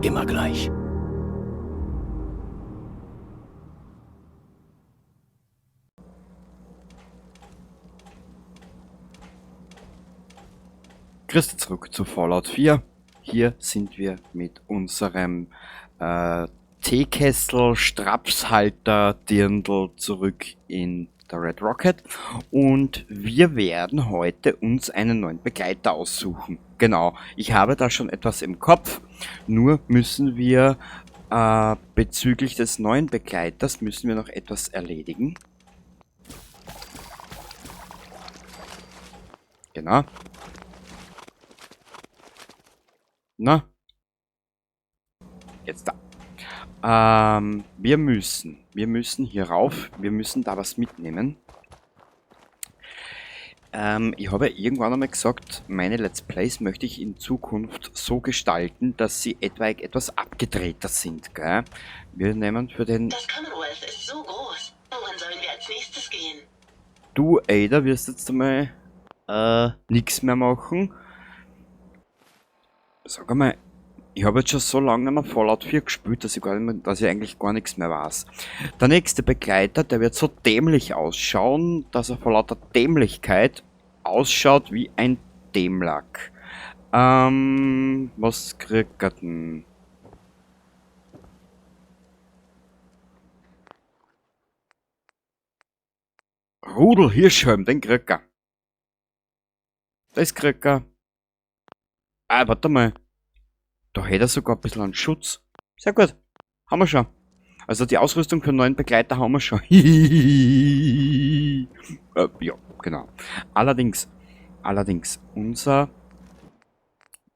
Immer gleich. Grüß dich zurück zu Fallout 4. Hier sind wir mit unserem Teekessel, Strapshalter, Dirndl zurück in der Red Rocket. Und wir werden heute uns einen neuen Begleiter aussuchen. Genau, ich habe da schon etwas im Kopf. Nur müssen wir bezüglich des neuen Begleiters noch etwas erledigen. Genau. Na? Jetzt da. Wir müssen hier rauf, wir müssen da was mitnehmen. Ich habe ja irgendwann einmal gesagt, meine Let's Plays möchte ich in Zukunft so gestalten, dass sie etwaig etwas abgedrehter sind, gell? Wir nehmen für den... Das Commonwealth ist so groß. Wohin sollen wir als nächstes gehen? Du, Ada, wirst jetzt einmal nix mehr machen. Sag einmal, ich habe jetzt schon so lange nicht mehr Fallout 4 gespielt, dass ich gar nicht mehr, dass ich eigentlich gar nichts mehr weiß. Der nächste Begleiter, der wird so dämlich ausschauen, dass er vor lauter Dämlichkeit ausschaut wie ein Dämlack. Was kriegt er denn? Rudel Hirschhelm, den kriegt er. Das kriegt er. Ah, warte mal. Da hätte er sogar ein bisschen einen Schutz. Sehr gut. Haben wir schon. Also die Ausrüstung für einen neuen Begleiter haben wir schon. Ja, genau. Allerdings, unser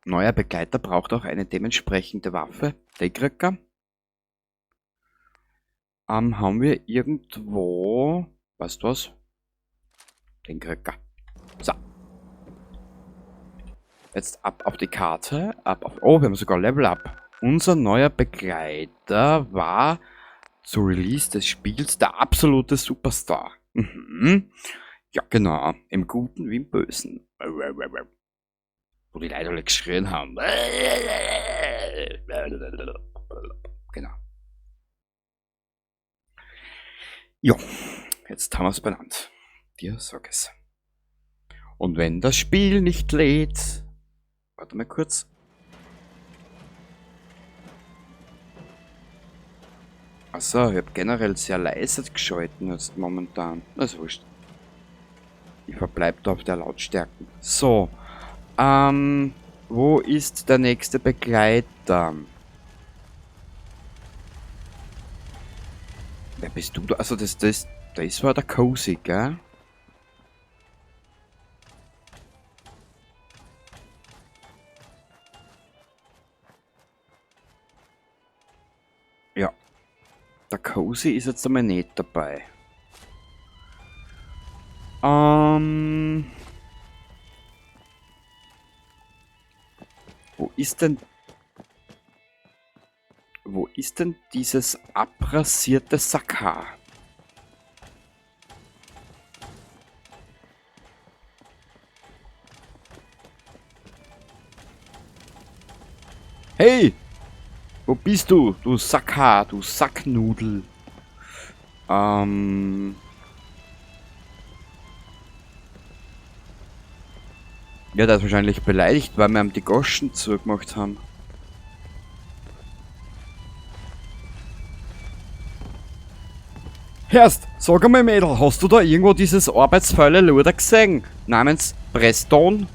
neuer Begleiter braucht auch eine dementsprechende Waffe. Die kriegt er. Haben wir irgendwo... Weißt du was? Den kriegt er. So. Jetzt ab auf die Karte, ab auf... Oh, wir haben sogar Level Up. Unser neuer Begleiter war zu Release des Spiels der absolute Superstar. Ja, genau. Im Guten wie im Bösen. Wo die Leute alle geschrien haben. Genau. Jo, jetzt haben wir's benannt. Dir sag es. Und wenn das Spiel nicht lädt... Warte mal kurz. Achso, ich hab generell sehr leise geschalten jetzt momentan. Das ist wurscht. Ich verbleib da auf der Lautstärke. So. Wo ist der nächste Begleiter? Wer bist du da? Also das war der Cozy, gell? Ja. Der Cozy ist jetzt einmal nicht dabei. Wo ist denn... Wo ist denn dieses abrasierte Sackhaar? Hey! Wo bist du, du Sackhaar, du Sacknudel? Ja, der ist wahrscheinlich beleidigt, weil wir ihm die Goschen zugemacht haben. Herrst, sag einmal, Mädel, hast du da irgendwo dieses arbeitsfaule Luder gesehen? Namens Preston?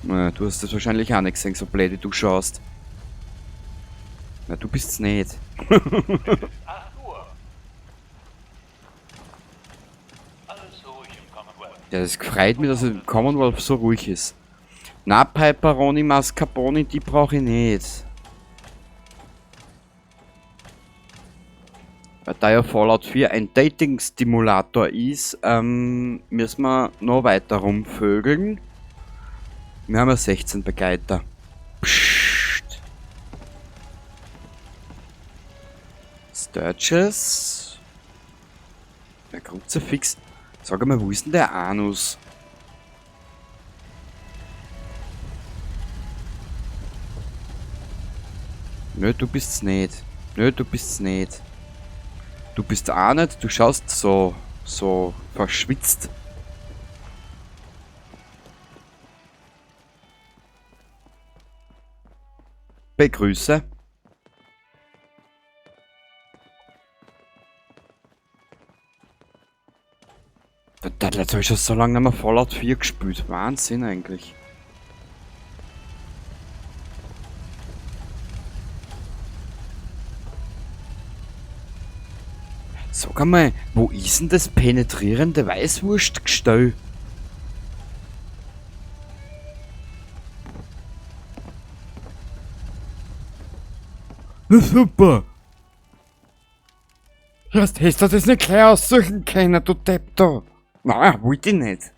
Na, du hast das wahrscheinlich auch nicht gesehen, so blöd wie du schaust. Na, du bist's nicht. Es ist 8 Uhr. Alles ruhig im Commonwealth. Ja, das freut mich, dass es im Commonwealth so ruhig ist. Na, Piperoni Mascarpone, die brauche ich nicht. Weil da ja Fallout 4 ein Dating-Stimulator ist, müssen wir noch weiter rumvögeln. Wir haben ja 16 Begleiter. Psst. Sturges. Der Kruzifix. Sag mal, wo ist denn der Anus? Nö, du bist's nicht. Nö, du bist's nicht. Du bist auch nicht. Du schaust so verschwitzt. Begrüße. Jetzt habe ich schon so lange nicht mehr Fallout 4 gespielt. Wahnsinn eigentlich. Sag einmal, wo ist denn das penetrierende Weißwurstgestell? Na super! Erst hättest du das nicht gleich aussuchen können, du Depp da! Nein, wollte ich nicht.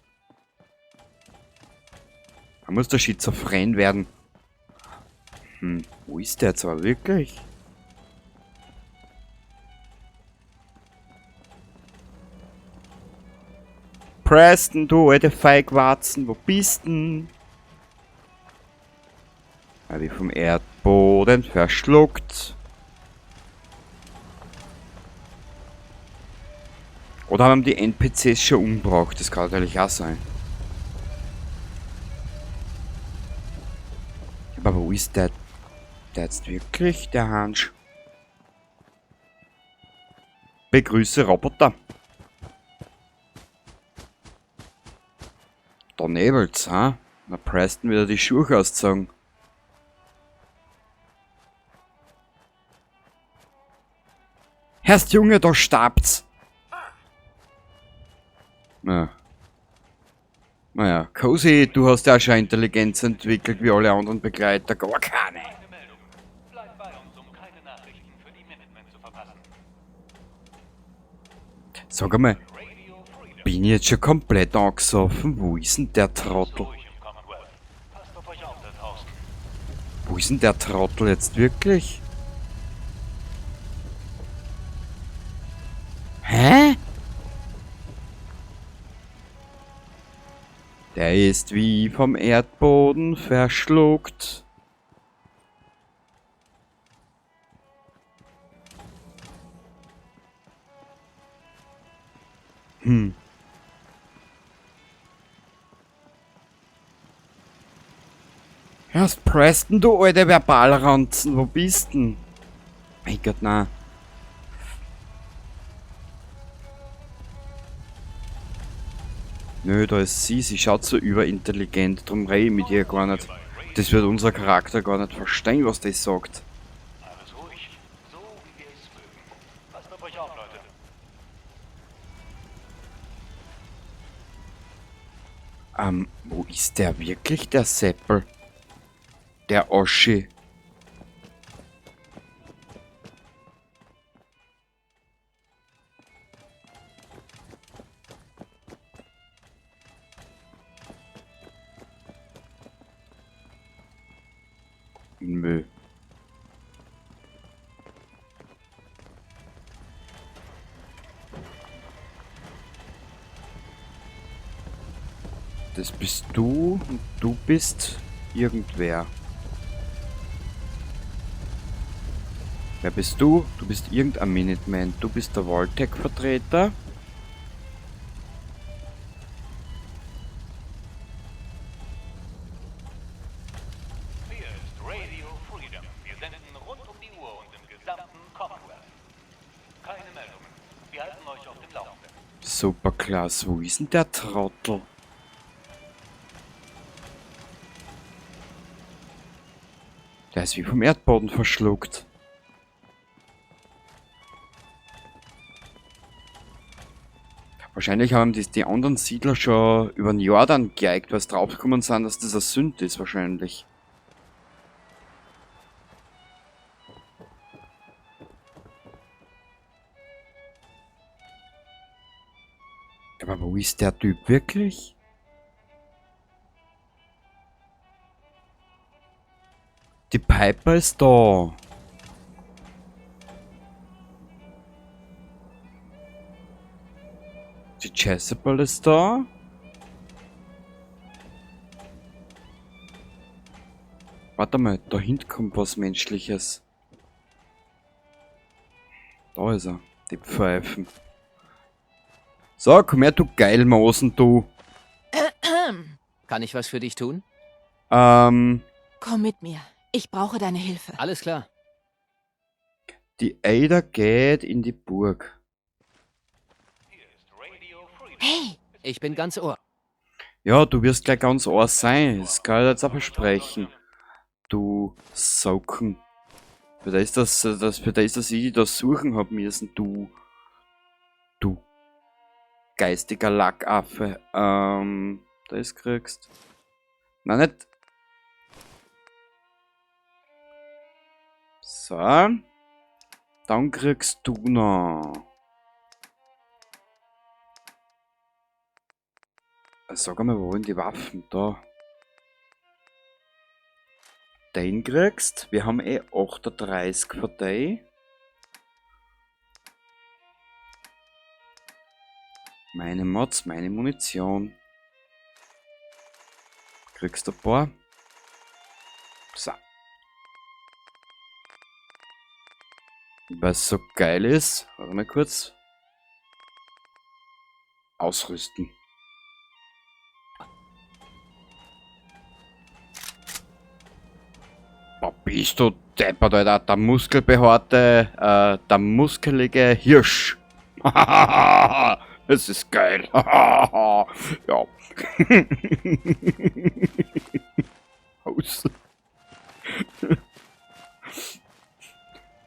Da muss der schizophren werden. Hm, wo ist der jetzt aber wirklich? Preston, du alte Feigwarzen, wo bist denn? Wie vom Erdboden verschluckt. Oder haben die NPCs schon umgebracht? Das kann natürlich auch sein. Aber wo ist der? Der jetzt wirklich, der Hansch? Begrüße Roboter. Da nebelt's, ha? Na, Preston wieder die Schuhe ausgezogen. Herrst Junge, da stabt's! Na. Naja, Cozy, du hast ja auch schon Intelligenz entwickelt, wie alle anderen Begleiter. Gar keine. Keine Meldungen. Bleib bei uns, um keine Nachrichten für die Minutemen zu verpassen. Sag einmal, Radio Freedom. bin ich jetzt schon komplett angesoffen? Wo ist denn der Trottel? Ruhig im Commonwealth. Passt auf euch auf da draußen. Wo ist denn der Trottel jetzt wirklich? Hä? Der ist wie vom Erdboden verschluckt. Hm. Erst Preston, du alte Verbalranzen, wo bist denn? Mein Gott, na. Nö, da ist sie, sie schaut so überintelligent, drum rede ich mit ihr gar nicht. Das wird unser Charakter gar nicht verstehen, was das sagt. Alles ruhig, so wie wir es mögen. Passt auf euch auf, Leute. Wo ist der wirklich, der Seppel? Der Oschi. Nö. Das bist du und du bist irgendwer. Wer bist du? Du bist irgendein Minuteman. Du bist der Vault-Tec-Vertreter. Hier ist Radio Freedom. Wir senden rund um die Uhr und im gesamten Commonwealth. Keine Meldungen. Wir halten euch auf dem Laufenden. Super klasse. Wo ist denn der Trottel? Der ist wie vom Erdboden verschluckt. Wahrscheinlich haben die anderen Siedler schon über den Jordan geeigt, weil sie draufgekommen sind, dass das eine Sünde ist, wahrscheinlich. Aber wo ist der Typ wirklich? Die Piper ist da. Die Jezebel ist da. Warte mal, da hinten kommt was Menschliches. Da ist er. Die Pfeifen. So, komm her, du Geilmosen, du. Kann ich was für dich tun? Komm mit mir. Ich brauche deine Hilfe. Alles klar. Die Ada geht in die Burg. Hey! Ich bin ganz Ohr. Ja, du wirst gleich ganz Ohr sein. Das kann ich jetzt auch versprechen. Du Socken. Für das, dass ich das suchen hab müssen, du. Du geistiger Lackaffe. Das kriegst. Nein, nicht. So. Dann kriegst du noch. Sag einmal, wo sind die Waffen? Da. Den kriegst. Wir haben eh 38 Partei. Meine Mods, meine Munition. Kriegst du ein paar. So. Was so geil ist, warte mal kurz. Ausrüsten. Boah, bist du deppert, Alter. Der muskelbehaarte, der muskelige Hirsch. Das ist geil. Ja. Aus.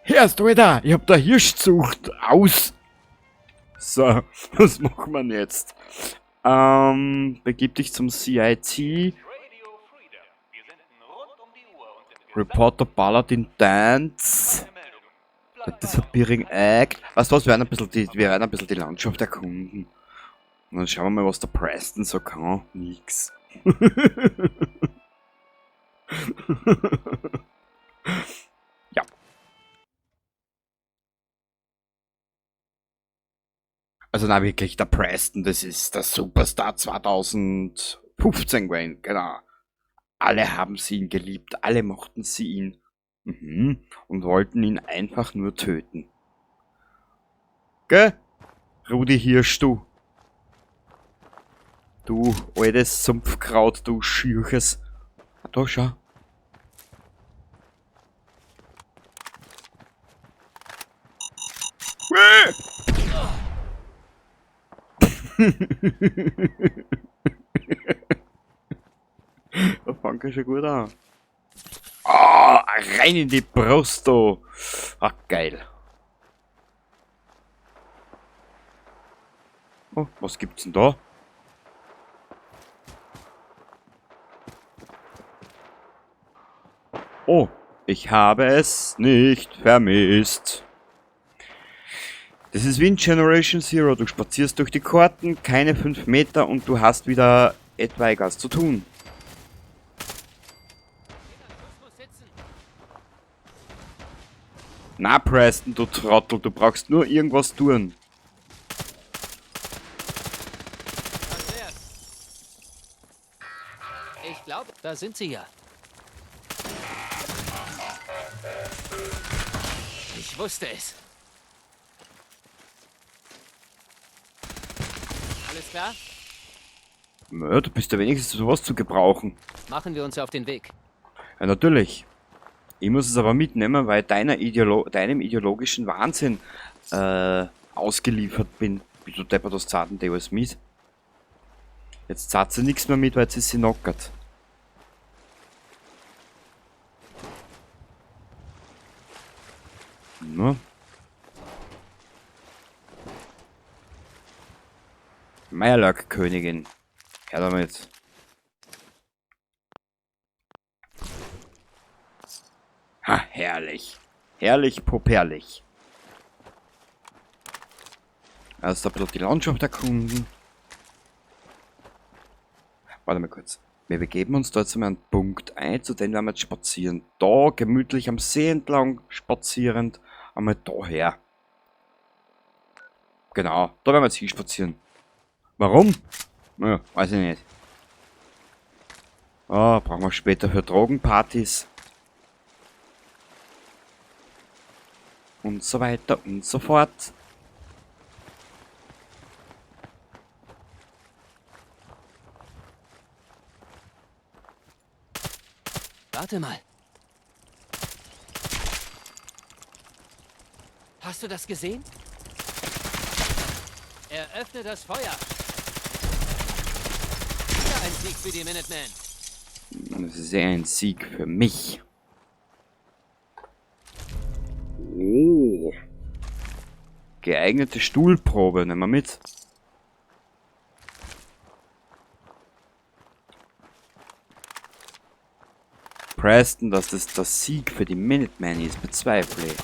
Hörst du, Alter? Ich hab da Hirsch gesucht. Aus. So, was machen wir denn jetzt? Begib dich zum CIT. Reporter Paladin Danse. Das Disappearing Act. Weißt du was, wir werden ein bisschen die Landschaft erkunden. Und dann schauen wir mal, was der Preston so kann. Nix. Ja. Also na wirklich, der Preston, das ist der Superstar 2015 gewesen, genau. Alle haben sie ihn geliebt, alle mochten sie ihn. Mhm. Und wollten ihn einfach nur töten. Gell? Rudi Hirsch, du. Du altes Sumpfkraut, du Schürches. Ah, da, schau. Da fängt er schon gut an. Ah, rein in die Brust, du. Ach, geil. Oh, was gibt's denn da? Oh, ich habe es nicht vermisst. Das ist wie in Generation Zero. Du spazierst durch die Karten, keine 5 Meter und du hast wieder etwaig was zu tun. Na, Preston, du Trottel, du brauchst nur irgendwas tun. Ich glaube, da sind sie ja. Ich wusste es. Alles klar? Na, du bist ja wenigstens sowas zu gebrauchen. Machen wir uns auf den Weg. Ja, natürlich. Ich muss es aber mitnehmen, weil ich deinem ideologischen Wahnsinn ausgeliefert bin. Wieso deppert das zarten die alles mit? Jetzt zahlt sie nichts mehr mit, weil sie sie knockert. Na? Meierlack-Königin. Her damit. Ha, herrlich. Herrlich, poperlich. Erst ein bisschen die Landschaft erkunden. Warte mal kurz. Wir begeben uns da jetzt einmal einen Punkt ein, zu dem werden wir jetzt spazieren. Da, gemütlich am See entlang, spazierend, einmal daher. Genau, da werden wir jetzt hinspazieren. Warum? Naja, weiß ich nicht. Ah, brauchen wir später für Drogenpartys. Und so weiter und so fort. Warte mal. Hast du das gesehen? Eröffne das Feuer. Wieder ein Sieg für die Minutemen. Das ist eher ein Sieg für mich. Oh. Geeignete Stuhlprobe, nehmen wir mit. Preston, dass das der Sieg für die Minutemen ist, bezweifle ich.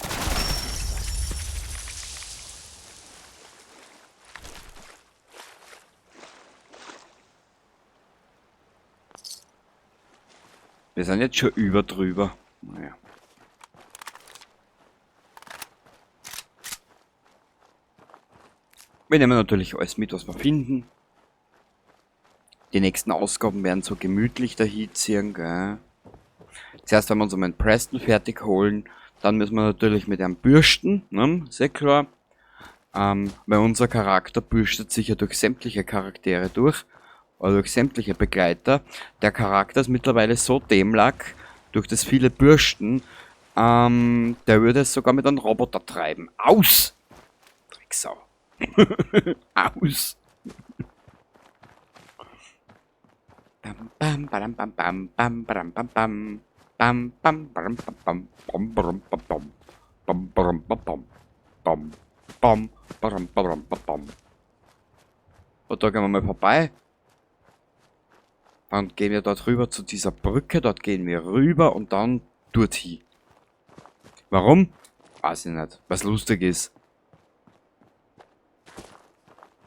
Wir sind jetzt schon über drüber. Naja. Wir nehmen natürlich alles mit, was wir finden. Die nächsten Ausgaben werden so gemütlich dahinziehen, gell? Zuerst werden wir uns um einen Preston fertig holen. Dann müssen wir natürlich mit einem bürsten, ne? Sehr klar. Weil unser Charakter bürstet sich ja durch sämtliche Charaktere durch. Oder durch sämtliche Begleiter. Der Charakter ist mittlerweile so dämlich, durch das viele Bürsten, der würde es sogar mit einem Roboter treiben. Aus! Drecksau. Aus! Bam, bam, badam, bam, bam, bam, badam, bam, bam. Bam, bam, badam, bam, bam, bam, badam, bam, bam. Bam, badam, bam, bam. Bam, bam, badam, badam, bam, bam. Und da gehen wir mal vorbei. Dann gehen wir dort rüber zu dieser Brücke, dort gehen wir rüber und dann dorthin. Warum? Weiß ich nicht. Was lustig ist.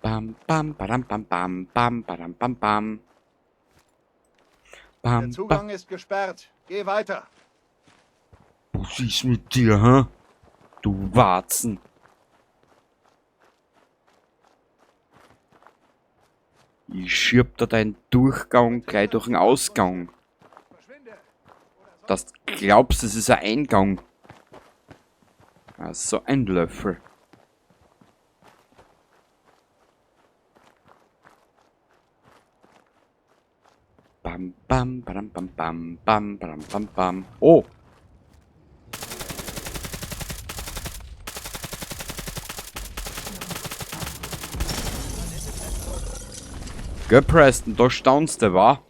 Bam, bam, badam, bam, bam, bam, badam, bam, bam. Bam, Der Zugang bam. ist gesperrt. Geh weiter. Was ist mit dir, hä? Du Warzen. Ich schieb da deinen Durchgang gleich durch den Ausgang. Das glaubst, das ist ein Eingang. Ah, so ein Löffel. Bam, bam, bam, bam, bam, bam, bam, bam, bam. Oh! Gell, Preston, da staunst du, wa?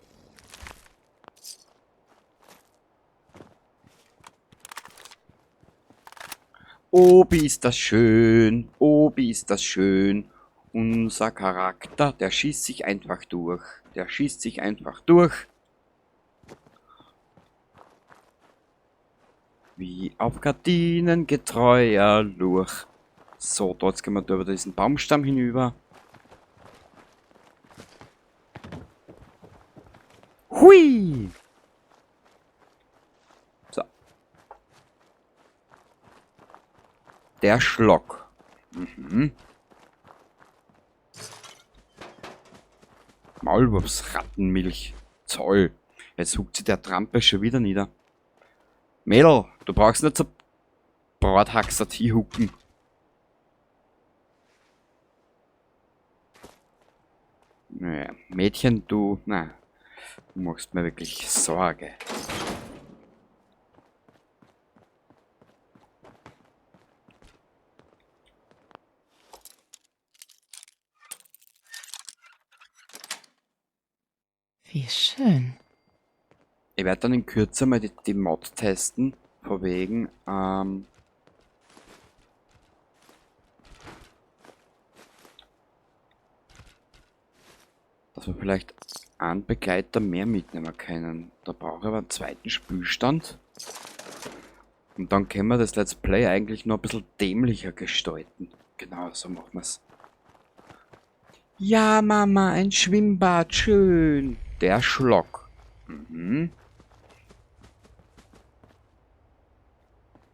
Oh, wie ist das schön. Oh, wie ist das schön. Unser Charakter, der schießt sich einfach durch. Der schießt sich einfach durch. Wie auf Gardinen getreuer Lurch. So, dort gehen wir da über diesen Baumstamm hinüber. Hui! So. Der Schlock. Maulwurfsrattenmilch. Toll. Jetzt huckt sich der Trampe schon wieder nieder. Mädel, du brauchst nicht so Brathaxer hucken. Naja, Mädchen, du, na, du machst mir wirklich Sorge. Wie schön. Ich werde dann in Kürze mal die Mod testen, von wegen, dass wir vielleicht einen Begleiter mehr mitnehmen können. Da brauche ich aber einen zweiten Spülstand. Und dann können wir das Let's Play eigentlich noch ein bisschen dämlicher gestalten. Genau, so machen wir's. Ja, Mama, ein Schwimmbad, schön. Der Schlock.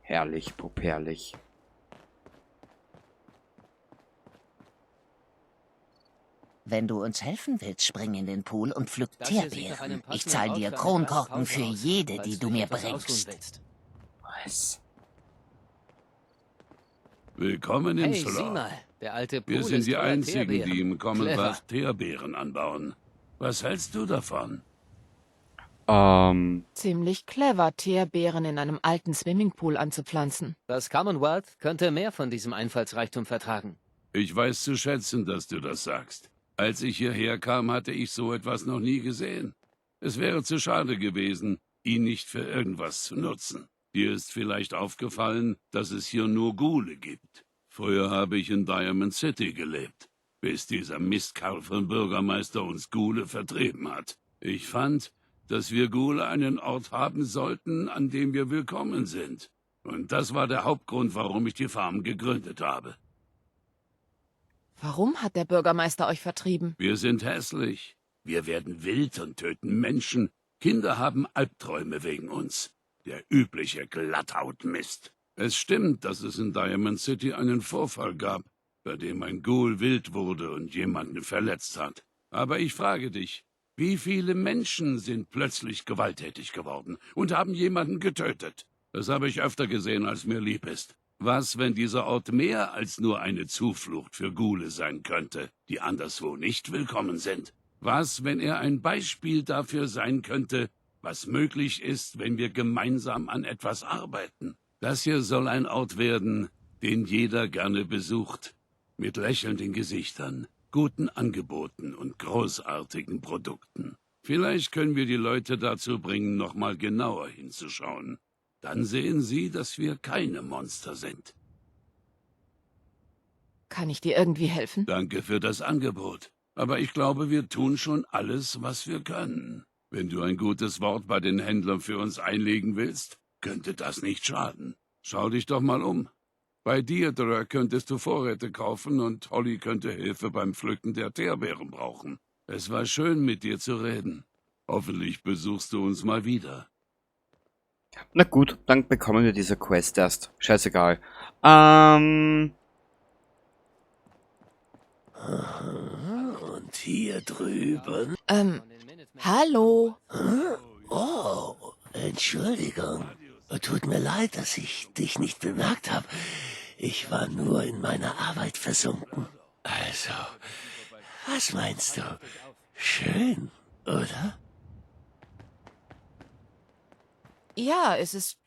Herrlich, Pup, herrlich. Wenn du uns helfen willst, spring in den Pool und pflück Das hier sieht nach einem Teerbeeren. Ich passenden zahl Ort dir für eine Kronkorken kleine für Pause aus, jede, falls die du du dich mir etwas ausruhen bringst. willst. Was? Willkommen im Hey, sieh Slot. mal. Der alte Pool Wir sind ist die voller Einzigen, die Teerbeeren. im Commonwealth Clever. Teerbeeren anbauen. Was hältst du davon? Ziemlich clever, Teerbeeren in einem alten Swimmingpool anzupflanzen. Das Commonwealth könnte mehr von diesem Einfallsreichtum vertragen. Ich weiß zu schätzen, dass du das sagst. Als ich hierher kam, hatte ich so etwas noch nie gesehen. Es wäre zu schade gewesen, ihn nicht für irgendwas zu nutzen. Dir ist vielleicht aufgefallen, dass es hier nur Ghule gibt. Früher habe ich in Diamond City gelebt, bis dieser Mistkerl von Bürgermeister uns Ghule vertrieben hat. Ich fand, dass wir Ghule einen Ort haben sollten, an dem wir willkommen sind. Und das war der Hauptgrund, warum ich die Farm gegründet habe. Warum hat der Bürgermeister euch vertrieben? Wir sind hässlich. Wir werden wild und töten Menschen. Kinder haben Albträume wegen uns. Der übliche Glatthautmist. Es stimmt, dass es in Diamond City einen Vorfall gab, bei dem ein Ghoul wild wurde und jemanden verletzt hat. Aber ich frage dich, wie viele Menschen sind plötzlich gewalttätig geworden und haben jemanden getötet? Das habe ich öfter gesehen, als mir lieb ist. Was, wenn dieser Ort mehr als nur eine Zuflucht für Ghule sein könnte, die anderswo nicht willkommen sind? Was, wenn er ein Beispiel dafür sein könnte, was möglich ist, wenn wir gemeinsam an etwas arbeiten? Das hier soll ein Ort werden, den jeder gerne besucht. Mit lächelnden Gesichtern, guten Angeboten und großartigen Produkten. Vielleicht können wir die Leute dazu bringen, nochmal genauer hinzuschauen. Dann sehen sie, dass wir keine Monster sind. Kann ich dir irgendwie helfen? Danke für das Angebot. Aber ich glaube, wir tun schon alles, was wir können. Wenn du ein gutes Wort bei den Händlern für uns einlegen willst, könnte das nicht schaden. Schau dich doch mal um. Bei Deirdre könntest du Vorräte kaufen und Holly könnte Hilfe beim Pflücken der Teerbeeren brauchen. Es war schön, mit dir zu reden. Hoffentlich besuchst du uns mal wieder. Na gut, dann bekommen wir diese Quest erst. Scheißegal. Und hier drüben. Hallo? Oh, Entschuldigung. Tut mir leid, dass ich dich nicht bemerkt habe. Ich war nur in meiner Arbeit versunken. Also, was meinst du? Schön, oder? Ja, es ist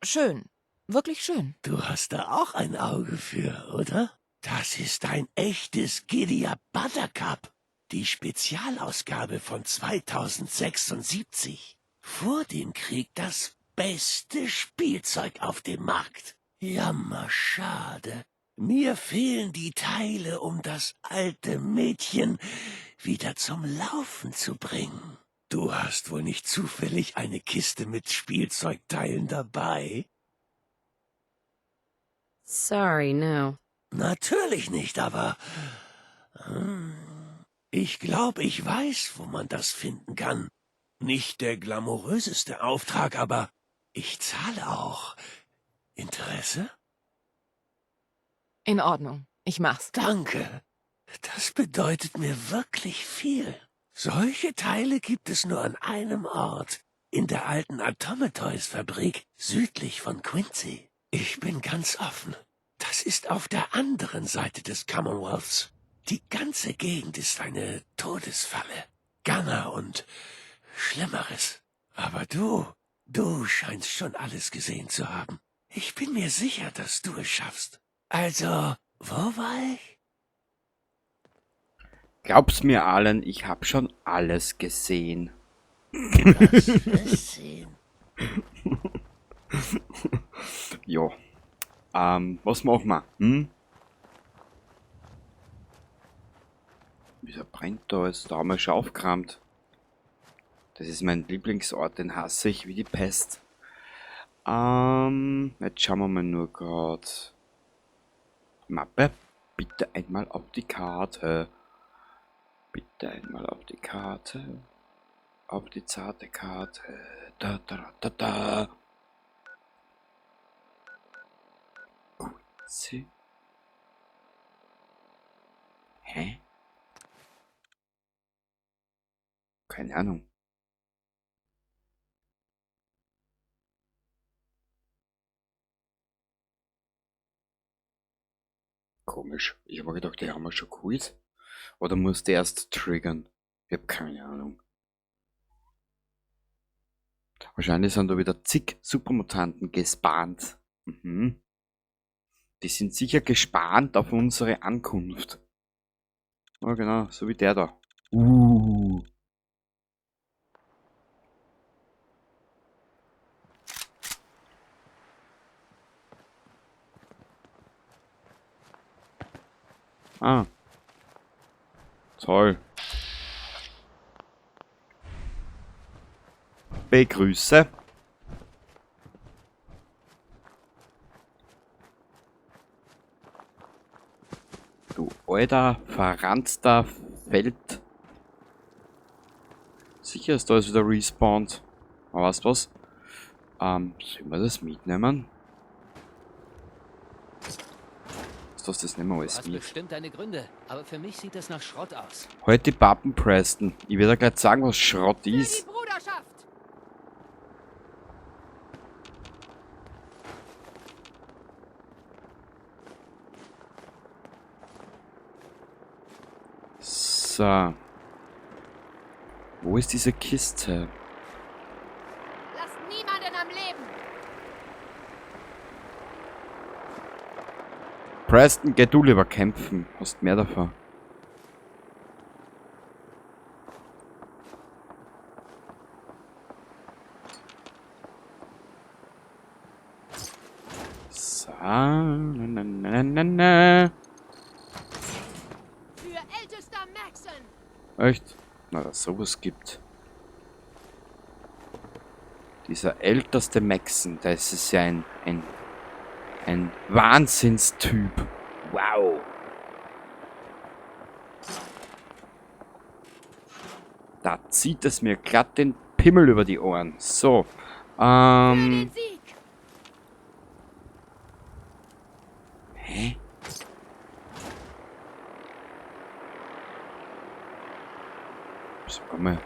schön. Wirklich schön. Du hast da auch ein Auge für, oder? Das ist ein echtes Giddy-Up Buttercup. Die Spezialausgabe von 2076. Vor dem Krieg das beste Spielzeug auf dem Markt. Jammerschade. Mir fehlen die Teile, um das alte Mädchen wieder zum Laufen zu bringen. Du hast wohl nicht zufällig eine Kiste mit Spielzeugteilen dabei? Sorry, no. Natürlich nicht, aber... Ich glaube, ich weiß, wo man das finden kann. Nicht der glamouröseste Auftrag, aber ich zahle auch. Interesse? In Ordnung. Ich mach's. Danke. Das bedeutet mir wirklich viel. Solche Teile gibt es nur an einem Ort. In der alten Automatoys-Fabrik südlich von Quincy. Ich bin ganz offen. Das ist auf der anderen Seite des Commonwealths. Die ganze Gegend ist eine Todesfalle. Gunner und Schlimmeres. Aber du scheinst schon alles gesehen zu haben. Ich bin mir sicher, dass du es schaffst. Also, wo war ich? Glaub's mir, Alan, ich hab schon alles gesehen. Das wirst sehen. Jo. Was machen wir? Hm? Wieso brennt da alles? Da haben wir schon aufgeräumt. Das ist mein Lieblingsort, den hasse ich wie die Pest. Jetzt schauen wir mal nur grad. Mappe, bitte einmal auf die Karte. Bitte einmal auf die Karte. Auf die zarte Karte. Da, da, da, da. Kurze. Hä? Keine Ahnung. Komisch. Ich habe mir gedacht, die haben wir schon geholt. Oder muss der erst triggern? Ich habe keine Ahnung. Wahrscheinlich sind da wieder zig Supermutanten gespannt. Mhm. Die sind sicher gespannt auf unsere Ankunft. Oh, genau, so wie der da. Ah. Toll. Begrüße. Du alter, verranzter Feld. Sicher ist da alles wieder respawned. Aber weißt du was? Sollen wir das mitnehmen? Das nehmen wir alles Du hast mit. bestimmt deine Gründe, aber für mich sieht das nach Schrott aus. Halt die Pappen, Preston. Ich werde gleich sagen, was Schrott Für die ist. Bruderschaft! So. Wo ist diese Kiste? Lasst niemanden am Leben! Preston, geh du lieber kämpfen. Hast mehr davon. So. Na, na, na, na, na. Für ältester Maxon! Echt? Na, dass sowas gibt. Dieser älteste Maxon, das ist ja ein Wahnsinnstyp. Wow. Da zieht es mir glatt den Pimmel über die Ohren. So. Für den Sieg! Hä? Sag mal.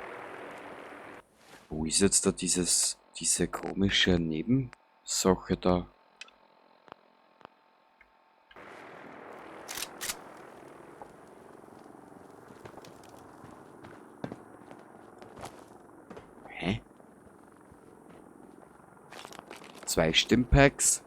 Wo ist jetzt da diese komische Nebensache da? Hä? 2 Stimpacks.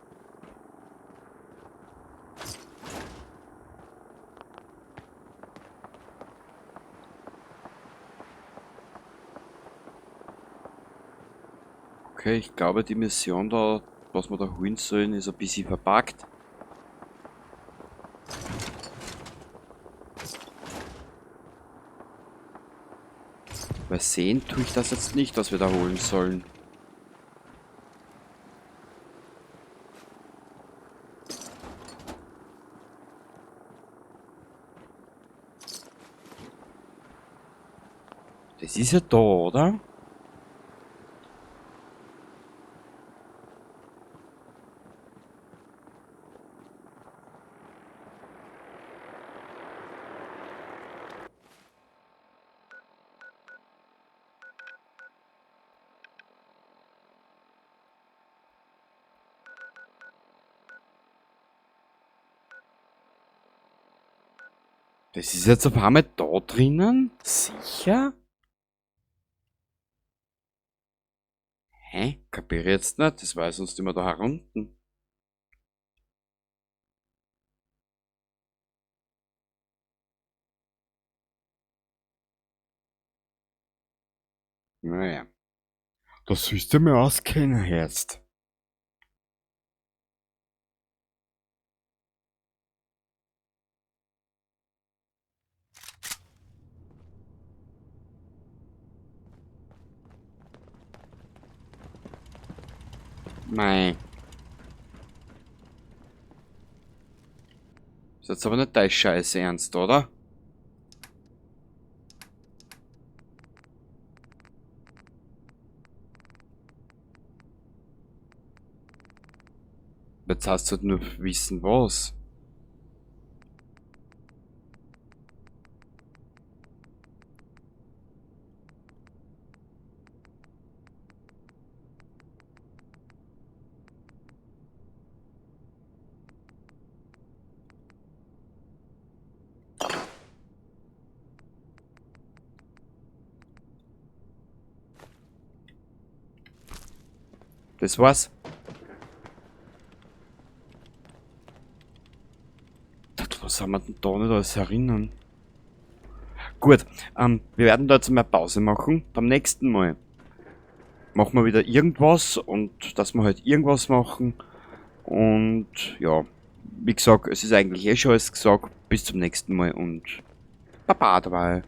Okay, ich glaube, die Mission da, was wir da holen sollen, ist ein bisschen verpackt. Weil sehen tue ich das jetzt nicht, was wir da holen sollen. Das ist ja da, oder? Das ist jetzt auf einmal da drinnen? Sicher? Hä? Kapiere ich jetzt nicht. Das war ja sonst immer da herunten. Naja. Das sollst du mir auskennen jetzt. Nein. Ist jetzt aber nicht dein Scheiß Ernst, oder? Jetzt hast du halt nur wissen, was. Das war's. Was haben wir denn da nicht alles erinnern? Gut, wir werden da jetzt mal Pause machen. Beim nächsten Mal machen wir wieder irgendwas und dass wir halt irgendwas machen. Und ja, wie gesagt, es ist eigentlich eh schon alles gesagt. Bis zum nächsten Mal und Baba dabei.